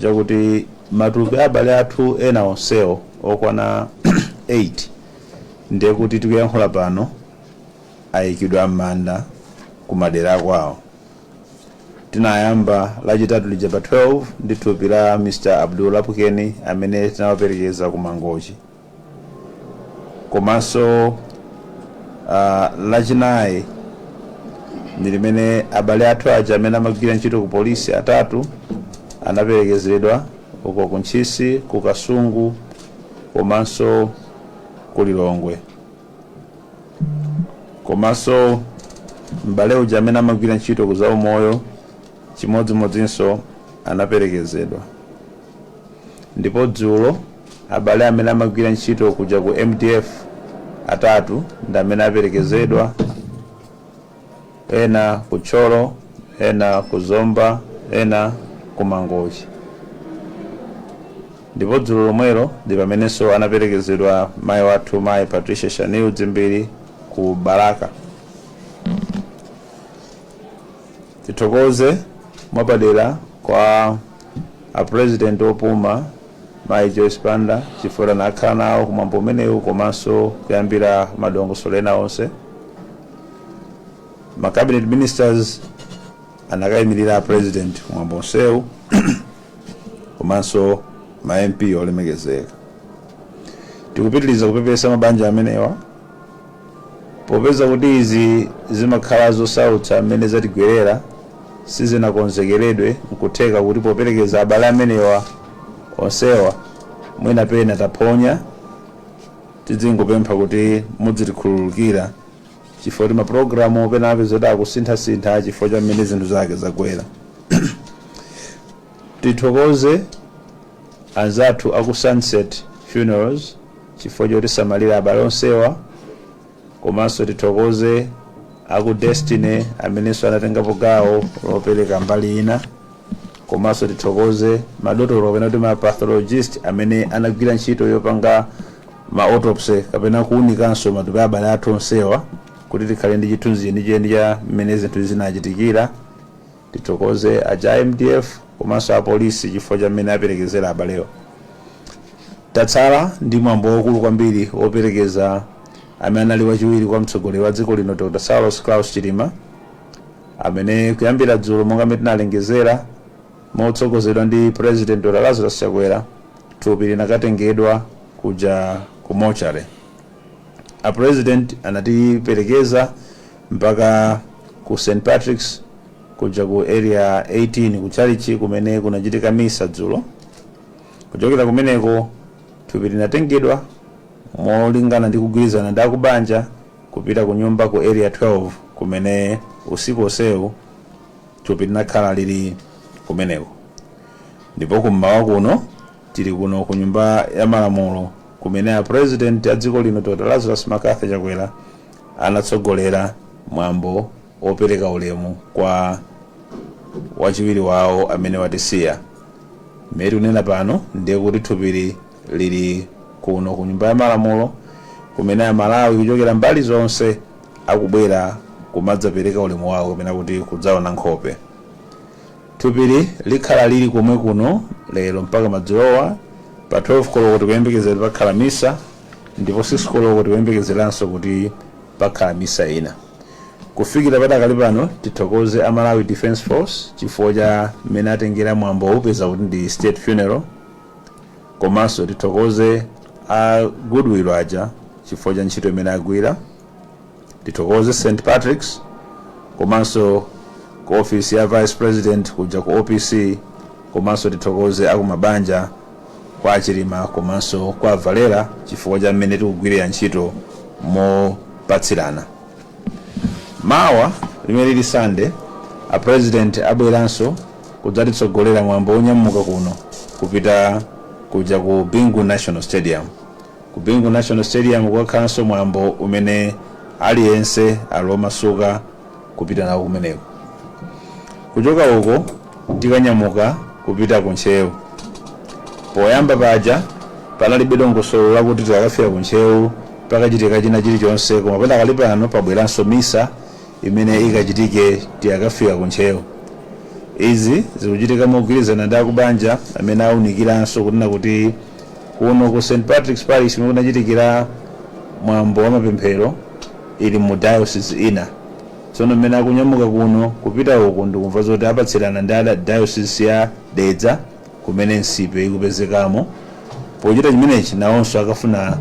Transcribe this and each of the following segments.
Chakuti matupi a abale athu ena onsewo okwana 8, ndiye kuti tikuyankhula pano ayikidwa m'manda kumadera kwawo. Tinayamba Lachitatu lija pa 12 ndi thupi la Mr Abdul Lapukeni amene tinawaperekeza ku Mangochi. Komanso Lachinayi ndi limene abale athu aja amene amagwira ntchito ku polisi atatu anaperekezedwa uko ku Ntchisi, ku Kasungu komanso ku Lilongwe. Komanso m'bale uja amene amagwira ntchito ku zaumoyo chimodzimodzinso anaperekezedwa. Ndipo dzulo abale amene amagwira ntchito kuja ku MDF atatu ndi amene aperekezedwa, ena ku Thyolo, ena ku Zomba, ena ku Mangochi. Ndipo dzulo lomwelo ndi pamenenso anaperekezedwa mayi wathu, Mayi Patricia Shanil Dzimbiri, ku Balaka. Tithokoze mwapadera kwa a President opuma, Mayi Joyce Banda, chifukwa anakhala nawo kumwambo umenewu komanso kuyambira madongosolo ena onse. Ma cabinet ministers anakayimirira a President kumwambo onsewu komanso ma MP olemekezeka. Tikupitiriza kupepesa mabanja amenewa popeza kuti izi zimakhala zosautsa mmene zatigwerera, sizinakonzekeredwe. Nkutheka kuti poperekeza abale amenewa onsewa mwina pena taphonya. Tidzingopempha kuti mudzitikhululukira chifukwa kuti mapulogalamu pena apeza kuti akusinthasintha chifukwa cha mmene zinthu zake zagwera. Tithokoze anzathu aku Sunset Funerals chifukwa chotisamalira abale onsewa. Komanso tithokoze aku Destiny amenenso anatengapo gawo lopereka mbali ina. Komanso tithokoze madotolo kapena kuti ma pathologist amene anagwira ntchito yopanga ma autopsy kapena kuwunikanso matupi a abale athu onsewa kuti tikhale ndi chithunzi chenicheni cha mmene zinthu zinachitikira. Tithokoze aja MDF komanso apolisi chifukwa cha mmene aperekezera abalewa. Tatsala ndi mwambo waukulu kwambiri woperekeza amene anali wachiwiri kwa mtsogoleri wa dziko lino, Dr Saulos Klaus Chilima, amene kuyambira dzulo, monga mmene tinalengezera, motsogozedwa ndi President Dr Lazarus Chakwera, thupi linakatengedwa kuja ku mortuary. A President anatiperekeza mpaka ku St Patrick's kuja ku Area 18, ku chalichi kumene kunachitika misa dzulo. Kuchokera kumeneko thupi linatengedwa molingana ndi kugwirizana ndi akubanja kupita ku nyumba ku Area 12, kumene usiku onsewu thupi linakhala lili kumeneko. Ndipo kummawa kuno tili kuno ku Nyumba ya Malamulo kumene a President a dziko lino, Dr Lazarus McCarthy Chakwera, anatsogolera mwambo wopereka ulemu kwa wachiwiri wawo amene watisiya. Mmene tikunena pano ndiye kuti thupili lili kuno ku Nyumba ya Malamulo, kumene Amalawi kuchokera mbali zonse akubwera kumadzapereka ulemu wawo kapena kuti kudzaona nkhope. Thupili likhala lili komwe kuno lero mpaka madzulowa. Pa 12 koloko tikuyembekezera kuti pakhala misa, ndipo 6 koloko tikuyembekezeranso kuti pakhala misa ina. Kufikira padakali pano tithokoze a Malawi Defence Force chifukwa cha mmene atengera mwambo wopeza kuti ndi state funeral. Komanso tithokoze a Goodwill aja chifukwa cha ntchito imene agwira. Tithokoze St Patrick's komanso ku office ya Vice President kuja ku OPC. Komanso tithokoze akumabanja kwa Achilima komanso kwa Valera chifukwa cha mmene tikugwirira ntchito mopatsirana. Mawa limene lili Sunday, a President abweranso kudzatitsogolera mwambo wonyamuka kuno kupita kuja ku Bingu National Stadium. Ku Bingu National Stadium kukakhalanso mwambo umene aliyense ali omasuka kupita nawo kumeneko. Kuchoka uko tikanyamuka kupita ku Ntcheu. Poyamba paja panalibe dongosolo lakuti tikakafika ku Ntcheu pakachitika china chilichonse, koma padakali pano pabweranso misa imene ikachitike tikakafika ku Ntcheu. Izi zikuchitika mogwirizana ndi akubanja amene awunikiranso kunena kuti kuno ku St Patrick's Parish kumene kunachitikira mwambo wa mapemphero ili mu diocese ina. Tsono mmene akunyamuka kuno kupita uku, ndikumva zoti apatsirana ndi a diocese ya Dedza kumene Nsipe ikupezekamo. Pochita chimenechi, nawonso akafuna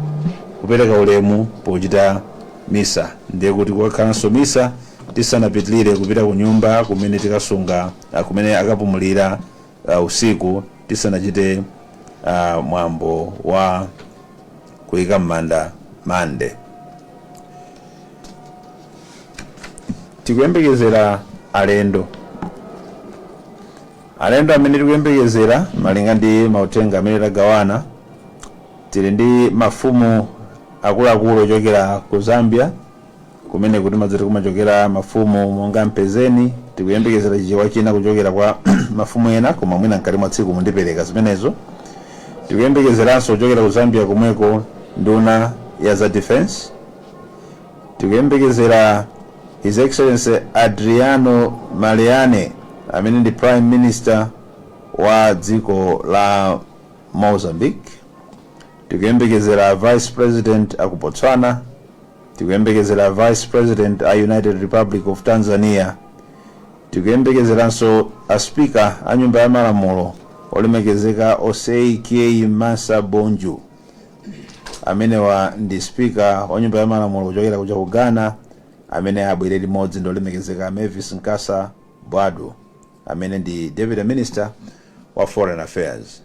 kupereka ulemu pochita misa, ndiye kuti kukakhalanso misa tisanapitilire kupita ku nyumba kumene tikasunga, kumene akapumulira usiku tisanachite mwambo wa kuyika m'manda Mande. Tikuyembekezera alendo. Alendo amene tikuyembekezera, malinga ndi mauthenga amene tagawana, tili ndi mafumu akuluakulu ochokera ku Zambia, kumene kuti madzati kumachokera mafumu monga Mpezeni. Tikuyembekezera Chichewa china kuchokera kwa mafumu ena, koma mwina mkati mwa tsiku mundipereka zimenezo. Tikuyembekezeranso kuchokera ku Zambia komweko nduna ya za defense. Tikuyembekezera His Excellency Adriano Maleiane, amene ndi Prime Minister wa dziko la Mozambique. Tikuyembekezera Vice President aku Botswana. Tikuyembekezera Vice President a United Republic of Tanzania. Tikuyembekezeranso a Speaker a Nyumba ya Malamulo, olemekezeka Osei Kyei Mensah Bonju. Amenewa ndi Speaker wa Nyumba ya Malamulo kuchokera kuja ku Ghana, amene abwere limodzi ndi olemekezeka Mavis Nkasa Boadu, amene ndi Deputy Minister wa Foreign Affairs.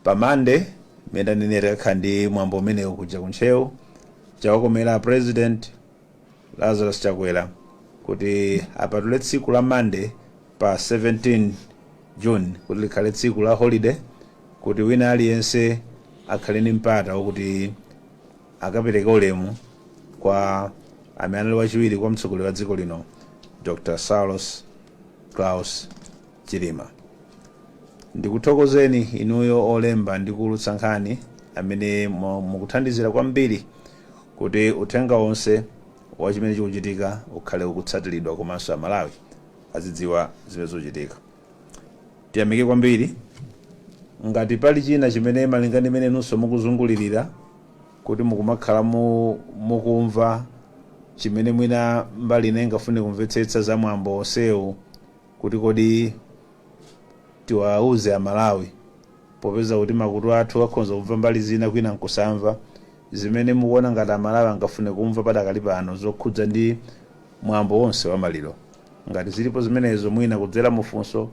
Pa Mande, mmene ndanenera, tikakhala ndi mwambo umenewu kuja kuntcheu. Chawakomera President Lazarus Chakwera kuti apatule tsiku la Mande pa 17 June kuti likhale tsiku la holiday, kuti wina aliyense akhale ndi mpata wokuti akapereka ulemu kwa amene anali wachiwiri kwa mtsogoleri wa dziko lino, Dr Saulos Klaus Chilima. Ndikuthokozeni inuyo olemba ndi kuulutsa nkhani amene mukuthandizira kwambiri kuti uthenga wonse wa chimene chikuchitika ukhale ukutsatiridwa, komanso Amalawi azidziwa zimene zikuchitika. Tiyamike kwambiri. Ngati pali china chimene, malinga ndi imene inunso mukuzungulirira, kuti mukumakhala mukumva chimene mwina mbali ine ingafune kumvetsetsa za mwambo onsewu, kuti kodi tiwauze Amalawi, popeza kuti makutu athu akhoza kumva mbali zina kwina nkusamva, zimene mukuona ngati Amalawi angafune kumva padakali pano zokhudza ndi mwambo wonse wa maliro, ngati zilipo zimenezo, mwina kudzera mufunso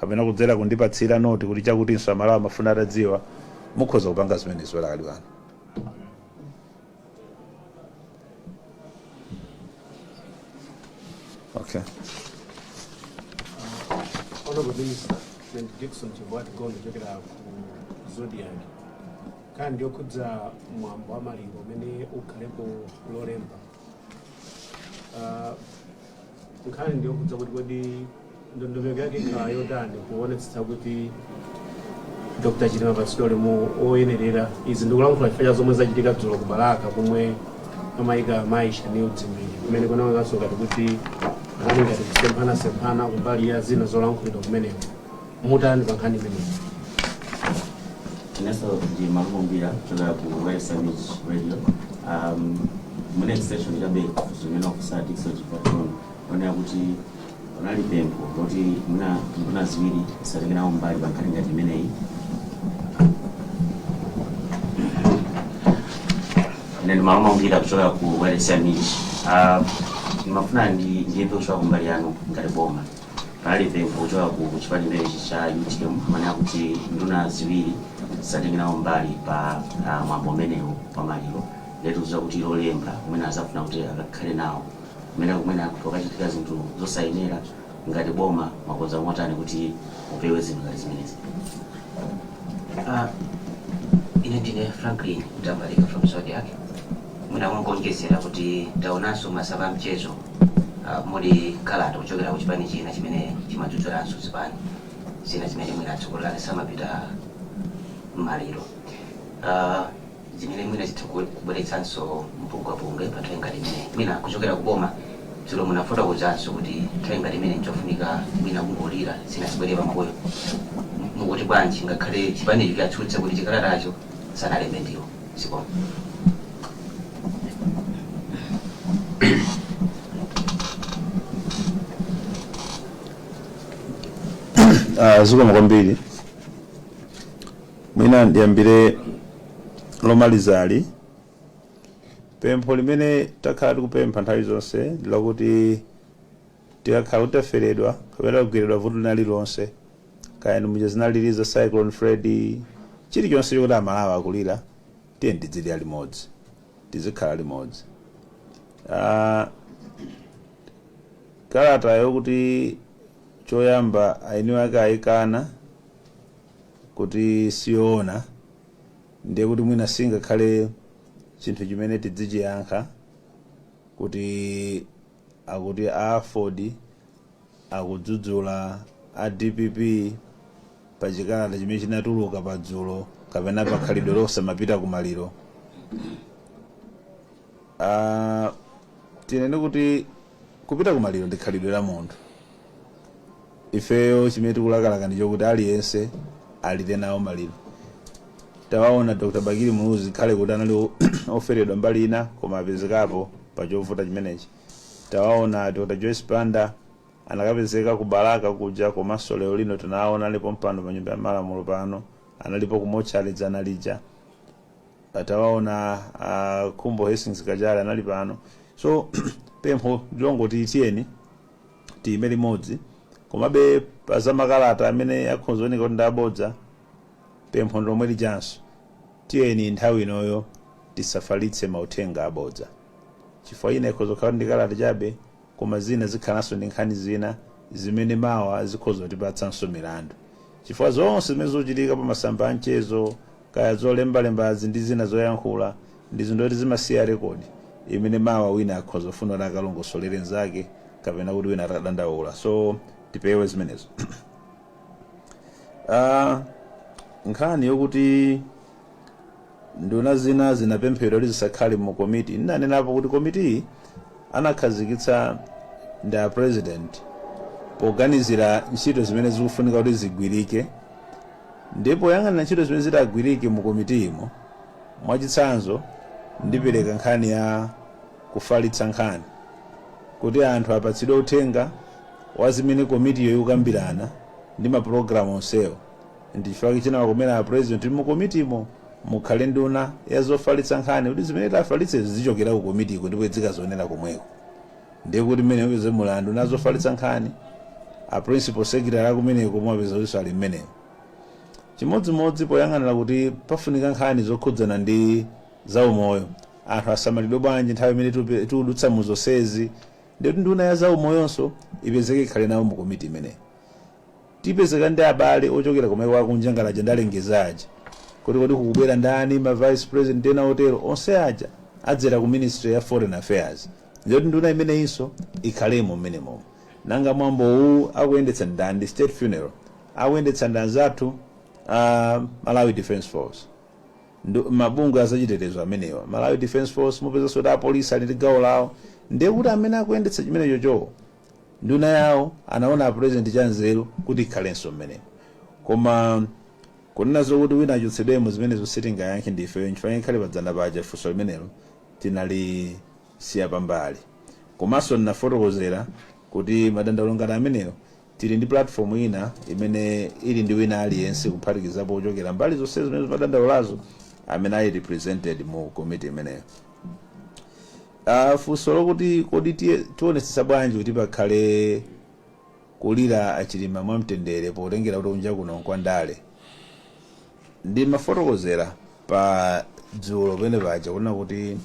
kapena kudzera kundipatsira noti kuti chakutinso Amalawi amafuna atadziwa, mukhoza kupanga zimenezo padakali pano. Okay. Honorable Minister, President Dickson Chibwati Gondo kuchokera ku Zodiak. Nkhani ndiyokhudza mwambo wa maliro umene ukhalepo Lolemba. Nkhani ndiyokhudza kuti kodi ndondomeko yake ikhala yotani kuonetsetsa kuti Dr. Chilima apatsidwe ulemu oyenerera? Izi ndikulankhula chifukwa cha zomwe zachitika dzulo ku Balaka, komwe amayika mayi Shanil Dzimbiri, kumene kunaonekanso ngati kuti anali ngati kusemphanasemphana kumbali ya zina zolankhulidwa kumeneko. Mutani pa nkhani imeneyi? Inenso ndi Malumbira kuchokera ku Royal Summit Radio. Mune extension chabe zimene wafunsa Dickson Chipatron, onera kuti panali pempho loti muna nduna ziwiri zisatenge nawo mbali pa nkhani ngati imeneyi. Ine ndi Malumbira kuchokera ku Royal Summit. Ndimafuna ndiyembe kuchoka kumbali yanu ngati boma. Panali pempho kuchoka ku chipani chimenechi cha UTM, manena kuti nduna ziwiri zisatenge nawo mbali pa mwambo umenewu wa maliro. Ndikudziwa kuti Lolemba kumene azafuna kuti akakhale nawo kumene akuti wakachitika zinthu zosayenera, ngati boma mwakonza motani kuti mupewe zinthu ngati zimenezi? Ine ndine Franklin Mtambalika from Zodiak. Mwina kungonjezera kuti taonanso masamba a mchezo muli kalata kuchokera ku chipani china chimene chimadzudzulанso zipani zina zimene mwina atsogoleri ake samapita m'maliro, zimene mwina zitha kubweretsanso mpungwepungwe pa nthawi ngati imeneyi. Mwina kuchokera ku boma Dzulo munafotokozanso kuti nthawi ngati imene nchofunika mwina kungolira, zina zibwere pambuyo. Mukuti bwanji ngakhale chipanicho chatsutsa kuti chikalatacho sanalembe ndiwo? Zikomo. Zikomo kwambiri. Mwina ndiyambire lomalizali. Pempho limene takhala tikupempha nthawi zonse ndilakuti tikakhala kuti taferedwa kapena kugwiridwa vuto lina lililonse, kaya ndi muja zinalili za Cyclone Freddy, chilichonse chokuti Amalawi akulira, tiye tidzilira limodzi, tizikhala limodzi. Kalata yokuti choyamba eni ake ayikana kuti siyoona, ndiye kuti mwina singakhale chinthu chimene tidzichiyankha kuti akuti a AFORD akudzudzula a DPP pa chikalata chimene chinatuluka padzulo kapena pa khalidwe losamapita kumaliro. Tinene kuti kupita kumaliro ndi khalidwe la munthu. Ifeyo chimene tikulakalaka ndi chokuti aliyense alire nawo maliro. Tawaona Dr Bakili Muluzi, khale kuti anali oferedwa mbali ina, koma apezekapo pa chovuta chimenechi. Tawaona Dr Joyce Banda, anakapezeka ku Balaka kuja, komanso lero lino tinaona alipo mpano pa Nyumba ya Malamulo pano, analipo ku mochari dzana lija. Tawaona Khumbo Hastings Kachali anali pano. So pempho ndilongoti tiyeni tiyime limodzi. Komabe pa za makalata amene akhoza kuoneka kuti ndi abodza, pempho ndilomwe lijanso: tiyeni nthawi inoyo tisafalitse mauthenga abodza, chifukwa ina ikhoza kukhala ndi kalata chabe, koma zina zikhalanso ndi nkhani zina zimene mawa zikhoza kutipatsanso milandu, chifukwa zonse zimene zochitika pa masamba a mchezo, kaya zolembalembazi ndi zina zoyankhula, ndi zinthu zoti zimasiya rekodi imene mawa wina akhoza kufuna kuti akalongosolere nzake kapena kuti wina atadandaula. So tipewe zimenezo. Nkhani yokuti nduna zina zinapemphedwa kuti zisakhale mu komiti, ndinanenapo kuti komiti anakhazikitsa ndi a President poganizira ntchito zimene zikufunika kuti zigwirike, ndipo yang'anira ntchito zimene zitagwirike mu komiti imo. Mwachitsanzo, ndipereka nkhani ya kufalitsa nkhani kuti anthu apatsidwe uthenga wa zimene komitiyo ikukambirana ndi mapulogalamu onsewo. Ndichifukwa chinawakomera a President kuti mu komitimo mukhale nduna ya zofalitsa nkhani, kuti zimene tafalitse zichokera ku komitiko ndipo zikazionera komweko. Ndiye kuti mmene mupeze muli nduna zofalitsa nkhani, a Principal Secretary akumeneko mumapeza kuti ali mmenemo. Chimodzimodzi poyang'anira kuti pafunika nkhani zokhudzana ndi zaumoyo, anthu asamalidwe bwanji nthawi imene tikudutsa mu zonsezi, ndikuti nduna ya zaumoyonso ipezeke, ikhale nawo mu komiti imeneyi. Tipezeka ndi abale ochokera kumaiko akunja ngati aja ndalengeza aja kuti kodi kukubwera ndani, ma Vice President ena otero, onse aja adzera ku Ministry ya Foreign Affairs, ndikuti nduna imeneyinso ikhalemo mmenemomo. Nanga mwambo uwu akuyendetsa ndani? Ndi state funeral, akuyendetsa ndi anzathu a Malawi Defence Force, mabungwe azachitetezo amenewa, Malawi Defence Force. Mupezanso kuti apolisi ali ndi gawo lawo. Ndiye kuti amene akuyendetsa chimenecho chowo, nduna yawo, anaona a President chanzeru kuti ikhalenso mmenemo. Koma kunena zokuti wina achotsedwemo, zimenezo sitingayankhe ndifeyo. Nchifukwa ikhale padzana paja funso limenelo tinalisiya pambali. Komanso ndinafotokozera kuti madandaulo ngati amenewo tili ndi platform ina imene ili ndi wina aliyense, kuphatikizapo kuchokera mbali zonse zimene zimadandaulazo, amene ali represented mu committee imeneyo. Funso lokuti kodi tionetsetsa bwanji kuti pakhale kulira aChilima mwamtendere potengera kuti kunja kuno nkwandale, ndimafotokozera pa dzulo pene paja kunena kuti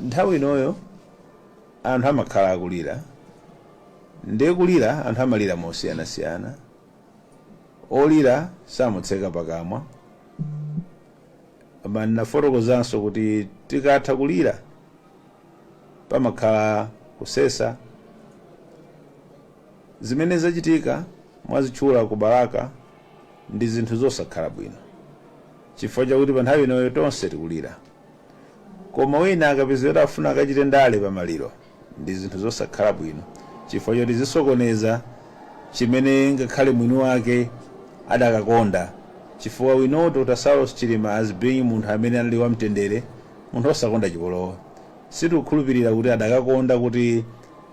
nthawi inoyo anthu amakhala akulira. Ndiye kulira anthu amalira mosiyanasiyana. Olira samutseka pakamwa. Koma ndinafotokozanso kuti tikatha kulira pamakhala kusesa. Zimene zachitika mwazitchula ku Balaka ndi zinthu zosakhala bwino, chifukwa chakuti pa nthawi inoyo tonse tikulira, koma wina akapeza kuti afuna akachite ndale pamaliro, Ndi zinthu zosakhala bwino chifukwa choti zisokoneza chimene ngakhale mwini wake adakakonda, chifukwa we know Dr Saulos Chilima as being munthu amene anali wamtendere, munthu osakonda chipolowe. Sitikukhulupirira kuti adakakonda kuti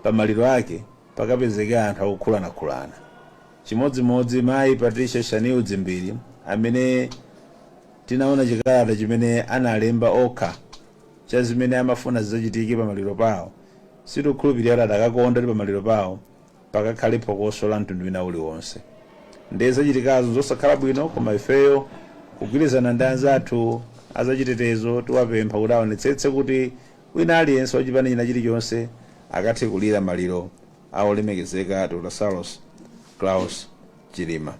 pamaliro ake pakapezeke anthu akukhulanakhulana. Chimodzimodzi mayi Patricia Shanil Dzimbiri, amene tinaona chikalata chimene analemba okha cha zimene amafuna zidzachitike pamaliro pawo. Sitikukhulupirira kuti adakakonda kuti pamaliro pawo pakakhale phokoso la mtundu wina uliwonse. Ndiye zachitikazo zosakhala bwino, koma ifeyo kugwirizana ndi anzathu azachitetezo tiwapempha kuti aonetsetse kuti wina aliyense wachipani china chilichonse akathe kulira maliro a olemekezeka Dr Saulos Klaus Chilima.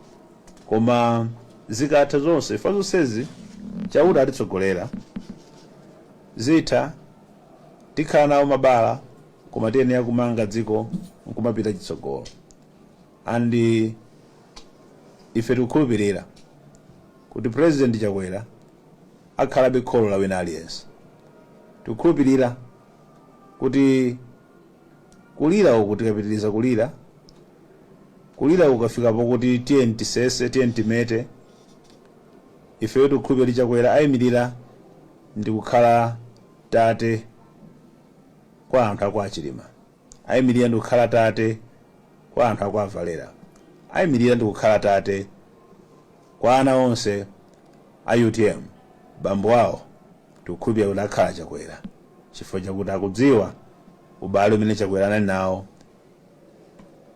Koma zikatha zonse, ifa zonsezi Chauta atitsogolera, zitha, tikhala nawo mabala, koma tiyenera kumanga dziko nkumapita chitsogolo. And ife tikukhulupirira kuti President Chakwera akhalabe kholo la wina aliyense. Tikukhulupirira kuti kulira uku, tikapitiriza kulira, kulira ukafikapo kuti tiye tisese, tiye timete, ifeyo tikukhulupirira kuti Chakwera ayimirira ndi kukhala tate kwa anthu aku Achilima, ayimirira ndi kukhala tate kwa anthu aku Avalera, ayimirira ndi kukhala tate kwa ana onse a UTM. Bambo awo tikukhulupirira kuti akhala Chakwera, chifukwa chakuti akudziwa ubale umene Chakwera anali nawo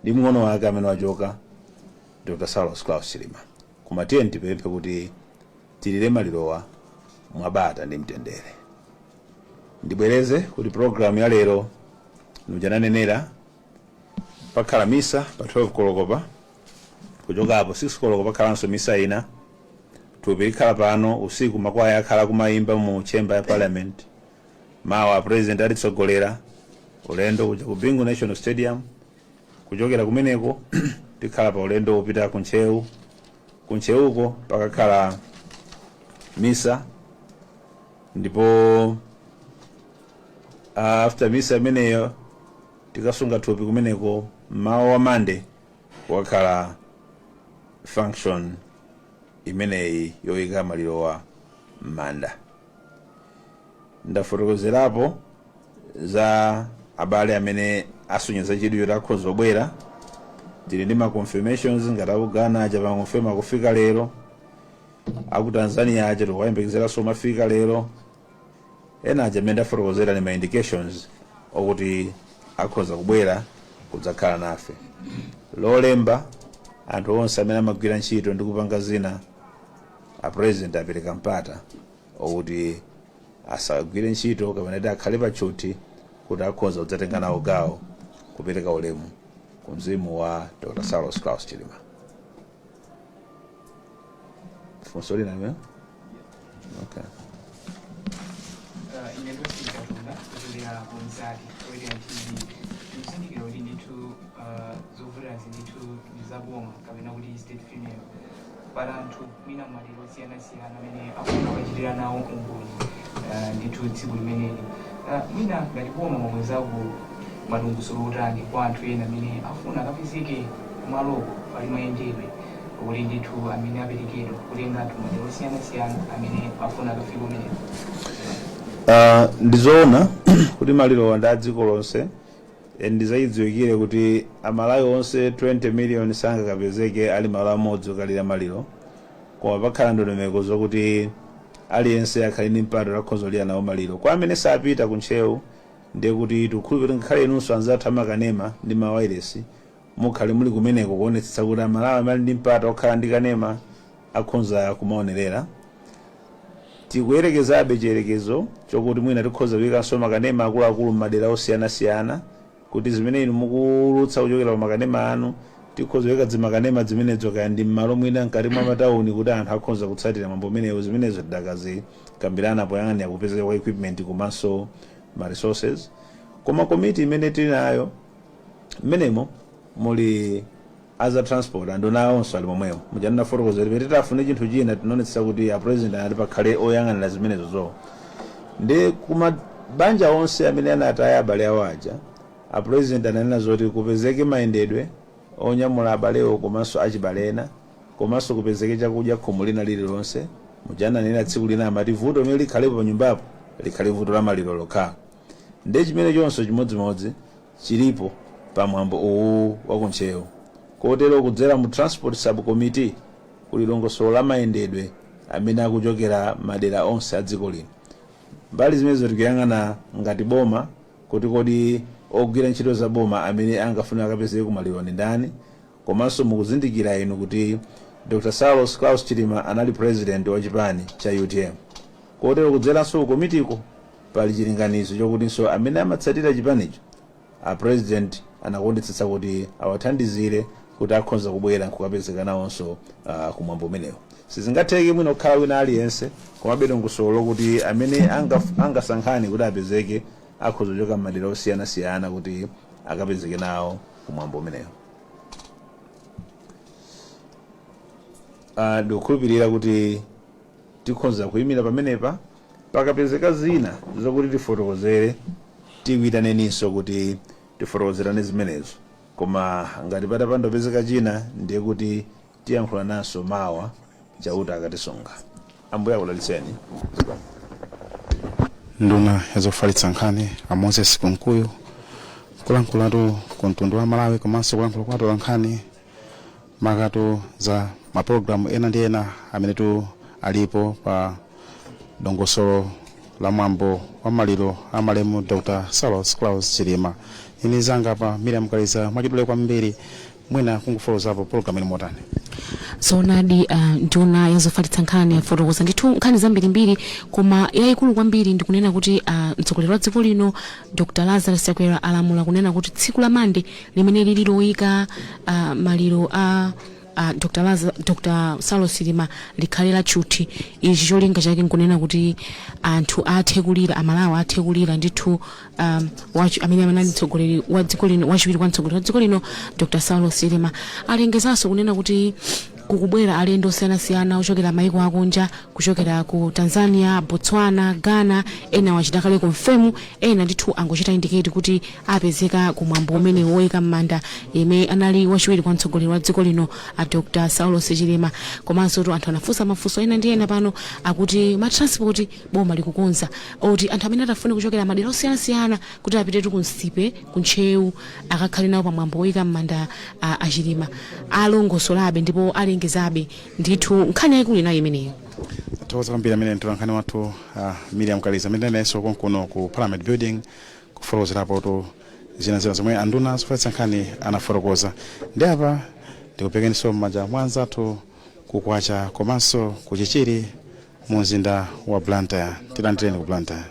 ndi mng'ono wake amene wachoka, Dr Saulos Klaus Chilima. Koma tiye tipemphe kuti tilire malirowa mwabata ndi mtendere. Ndibwereze kuti program ya lero nujananenera, pakhala misa pa 12 kolokopa. Kuchoka apo 6 koloko pakhalanso misa ina. Thupi likhala pano usiku, makwaya akhala kumayimba mu chamber ya Parliament. Mawa President atitsogolera ulendo kuja ku Bingu National Stadium. Kuchokera kumeneko tikhala pa ulendo wopita ku Ntcheu. Ku Ntcheuko pakakhala misa, ndipo after misa imeneyo tikasunga thupi kumeneko. Mmawa wa Mande kukakhala function imeneyi yoyika malirowa m'manda. Ndafotokozerapo za abale amene asonyeza chidwi choti akhoza kubwera. Tili ndi ma confirmations, ngati aku Ghana aja pa confirm kufika lero, aku Tanzania aja tikuyembekezeranso mafika lero, ena aja amene ndafotokozera ni ma indications okuti akhoza kubwera kudzakhala nafe. Lolemba anthu onse amene amagwira ntchito ndi kupanga zina, a President apereka mpata okuti asagwire ntchito kapena kuti akhale patchuthi, kuti akhoza kudzatenga nawo gawo kupereka ulemu ku mzimu wa Dr Saulos Klaus Chilima. Funso lina limene, okay. Ine ndosikatonda kuchokera ku Mzati Oyera TV. Ndikuzindikira kuti ndithu zovutazi ndithu ndi zaboma kapena kuti state funeral. Pali anthu mwina madera osiyanasiyana amene akufuna kukachitira nawo umboni ndithu tsiku limeneli. Mwina ngati boma mwamwezako madongosolo otani kwa anthu ena amene afuna akapezeke kumaloko? Pali mayendedwe kuti ndithu amene aperekedwa kutenga anthu madera osiyanasiyana amene afuna akafike kumeneko? Ndizoona kuti malirowa ndi a dziko lonse. Ndizachidziwikire kuti Amalawi onse 20 million sangakapezeke ali malo amodzi okalira maliro, koma pakhala ndondomeko zokuti aliyense akhale ndi mpata akhoza kulira nawo maliro. Kwa amene sapita ku Ntcheu, ndiye kuti tikukhulupirira ngakhale inunso anzathu amakanema ndi mawayilesi mukhale muli kumeneko kuonetsetsa kuti Amalawi amene ali ndi mpata okhala ndi kanema akhonza kumaonerera. Tikuyerekezabe chiyerekezo chokuti mwina tikhoza kuyikanso makanema akuluakulu m'madera osiyanasiyana, kuti zimene inu mukuwulutsa kuchokera pa makanema anu, tikhoza kuyika dzimakanema zimenezo kaya ndi m'malo mwina mkati mwa matawuni, kuti anthu akhoza kutsatira mwambo umenewu. Zimenezo tidakazikambirana poyang'anira kupezeka kwa equipment komanso ma resources. Koma komiti imene tili nayo, mmenemo muli aza transport, anduna onso ali momwemo. Muja ndinafotokoza kuti titafune chinthu china, tinaonetsetsa kuti a President anati pakhale oyang'anira zimenezo. Zo ndi kumabanja onse amene anataya abale awo aja. A president ananena zoti kupezeke mayendedwe onyamula abalewo komanso achibale ena, komanso kupezeke chakudya khomo lina lililonse. Mujananena tsiku lina amati vuto limene likhalepo pa nyumbapo likhale vuto la maliro lokha. Ndiye chimene chonso chimodzimodzi chilipo pamwambo uwu wakuntcheu. Kotero kudzera mu transport subcommittee kuli dongosolo la mayendedwe amene akuchokera madera onse a dziko lino. Mbali zimenezo tikuyang'ana ngati boma kuti kodi ogwira ntchito za boma amene angafune akapezeke kumaliro ndi ndani. Komanso mukuzindikira inu kuti Dr Saulos Klaus Chilima anali president wa chipani cha UTM, kotero kudzeranso ku komitiko pali chilinganizo chokutinso amene amatsatira chipanicho a president anakondetsetsa kuti awathandizire kuti akhoza kubwera nkukapezeka nawonso kumwambo umenewo. Sizingatheke mwina kukhala wina aliyense, komabe dongosolo lokuti amene angasankhane kuti apezeke akhoza kuchoka m'madera osiyanasiyana kuti akapezeke nawo kumwambo umenewo. Ndikukhulupirira kuti tikhoza kuyimira pamenepa. Pakapezeka zina zokuti tifotokozere, tikuitaneninso kuti tifotokozerane zimenezo, koma ngati patapanda kupezeka china, ndiye kuti tiyankhula nanso mawa Chauta akatisunga. Ambuye akudalitseni. Nduna yazofalitsa nkhani a Moses Kunkuyu kulankhulatu ku mtundu wa Malawi komanso kulankhula kwa atolankhani makatu za mapulogalamu ena ndi ena amenetu alipo pa dongosolo la mwambo wa maliro a malemu Dr Saulos Klaus Chilima. Ine zanga pa Miriam Kaliza, mwachidule kwambiri, mwina kungofotokozapo pologalamu ili motani? Zoonadi, nduna yazofalitsa nkhani yafotokoza ndithu nkhani zambirimbiri, koma yayikulu kwambiri ndikunena kuti mtsogoleri wa dziko lino Dr Lazarus Chakwera alamula kunena kuti tsiku la Mande limene lili loyika maliro a Dr Saulos Chilima likhale la tchuthi. Ichi cholinga chake nkunena kuti anthu athe kulira, Amalawi athe kulira ndithu amene anali mtsogoleri wa dziko lino, wachiwiri kwa mtsogoleri wa dziko lino Dr Saulos Chilima. Alengezanso kunena kuti kukubwera alendo osiyanasiyana ochokera maiko akunja, kuchokera ku Tanzania, Botswana, Ghana. Ena wachita kale confirm, ena ndithu angochita indicate kuti apezeka kumwambo umene woyika m'manda yemwe anali wachiwiri kwa mtsogoleri wa dziko lino a Dr Saulos Chilima. Komanso tu anthu anafunsa mafunso ena ndi ena pano, akuti ma transport boma likukonza oti anthu amene atafune kuchokera madera osiyanasiyana kuti apitetu ku Nsipe, ku Ntcheu, akakhale nawo pamwambo woyika m'manda a Chilima. Alongosolabe ndipo alengezabe ndithu. Nkhani yayikulu inayi imeneyo. Thokoza kwambiri amene mtolankhani wathu Miriam Kaliza amene nayenso konkuno ku Parliament Building kufotokozerapo zina zina zomwe anduna zofalitsa nkhani anafotokoza. Ndi apa ndikupekeninso m'manja mwa anzathu kukwacha komanso kuchichiri mu mzinda wa Blantyre. Tilandireni ku Blantyre.